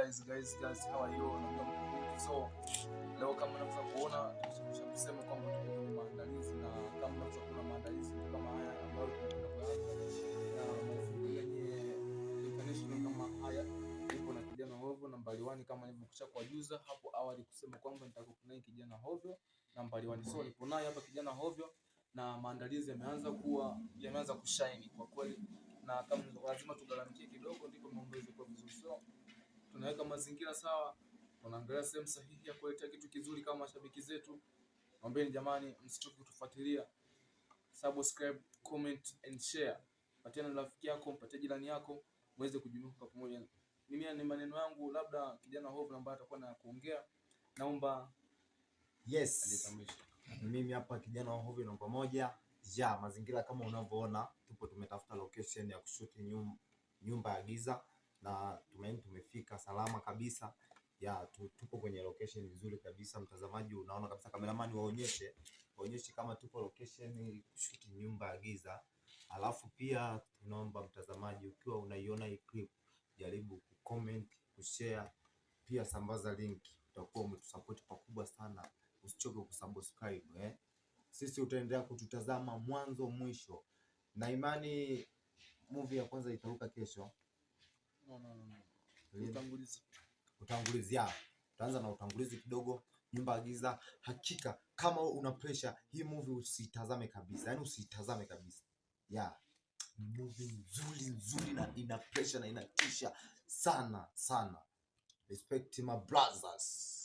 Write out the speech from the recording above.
Guys, guys, guys, how are you? Na mko so leo kama mnaweza kuona tumesha kusema kwamba tuko kwenye maandalizi, na kama mnaweza kuona maandalizi kama haya ambayo tunakwenda kuanza na mazingira yenye international kama haya, nipo na kijana Hovyo nambari 1 kama nilivyokusha kuwajuza hapo awali kusema kwamba nitakuwa naye kijana Hovyo nambari 1. So nipo naye hapa kijana Hovyo na maandalizi yameanza kushine kwa kweli, na kama lazima tugaramikie kidogo ndipo mambo yaweze kuwa vizuri. So tunaweka mazingira sawa, tunaangalia sehemu sahihi ya kuletea kitu kizuri kama mashabiki zetu. Mwambieni jamani, msichoke kutufuatilia, subscribe, comment and share. Patia na rafiki yako, mpatie jirani yako, muweze kujumuika kwa pamoja. Mimi ni maneno yangu, labda kijana Hovyo ambaye atakuwa na kuongea, naomba Yes, ajitambulishe. Ni mimi hapa kijana wa Hovyo namba 1. Ya mazingira kama unavyoona, tupo tumetafuta location ya kushuti nyumba ya giza na tumaini tumefika salama kabisa. Ya tupo kwenye location nzuri kabisa. Mtazamaji, unaona kabisa, cameraman waonyeshe kama tupo location kushuti nyumba ya giza. Alafu pia tunaomba mtazamaji, ukiwa unaiona hii clip, jaribu kucomment, kushare, pia sambaza link, utakuwa umetusupport pakubwa sana. Usichoke kusubscribe, eh. Sisi utaendelea kututazama mwanzo mwisho, na imani movie ya kwanza itaruka kesho. No, no, no, no. Lini? Utangulizi. Utangulizi, ya utaanza na utangulizi kidogo. Nyumba ya Giza, hakika kama una pressure hii movie usitazame kabisa, yani usitazame kabisa. Ya ni movie nzuri nzuri na ina pressure na inatisha sana sana. Respect my brothers.